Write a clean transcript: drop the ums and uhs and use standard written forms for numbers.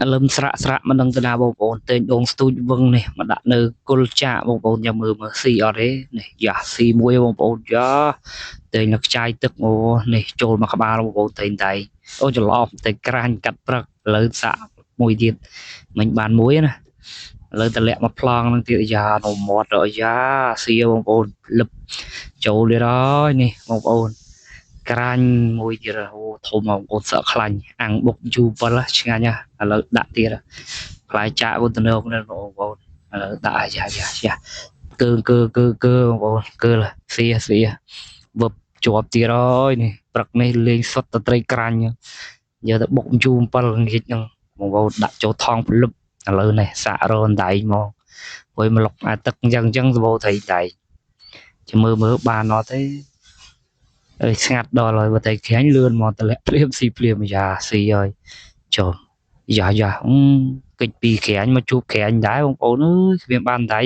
ឥឡូវស្រាក់ស្រាក់មិនដឹងទៅណាបងប្អូនតែងដងស្ទូចវឹងនេះមកដាក់នៅគល់ចាកបងប្អូនចាំមើលមើលស៊ីអត់ទេនេះយ៉ាស៊ីមួយបងប្អូនយ៉ាតែងនៅខ្ចាយទឹកអូនេះចូលមកក្បាលបងប្អូនតែងតែអូច្រឡំតែក្រាញ់កាត់ព្រឹកឥឡូវសាក់មួយទៀតមិញបានមួយណាឥឡូវតម្លាក់មកប្លង់នឹងទៀតយ៉ានៅមាត់យ៉ាស៊ីបងប្អូនលឹបចូលទៀតហើយនេះបងប្អូនក្រាញ់មួយទៀតអូធំបងប្អូនសក់ខ្លាញ់អាំងបុកយូរ7ឆ្ងាញ់ណាឥឡូវដាក់ទៀតផ្លែចាក់វត្តនងនេះបងប្អូនឥឡូវដាក់យ៉ាយ៉ាយ៉ាកើកើកើកើបងប្អូនកើស៊ីស៊ីវឹបជាប់ទៀតហើយនេះព្រឹកនេះលេងសុទ្ធតែត្រីក្រាញ់យកទៅបុកយូរ7ងាកហ្នឹងបងប្អូនដាក់ចូលថងភ្លឹបឥឡូវនេះសាករនដៃមកព្រោះមកលុកអាទឹកអញ្ចឹងអញ្ចឹងសបោត្រីដៃចាំមើលមើលបានអត់ទេអើយស្ងាត់ដល់ហើយបើតែក្រាញ់លឿនមកតម្លាក់ភ្លាមស៊ីភ្លាមយ៉ាស៊ីហើយចុះយ៉ាយ៉ាកិច្ចពីក្រាញ់មកជួបក្រាញ់ដែរបងប្អូនអើយគ្មានបានដៃ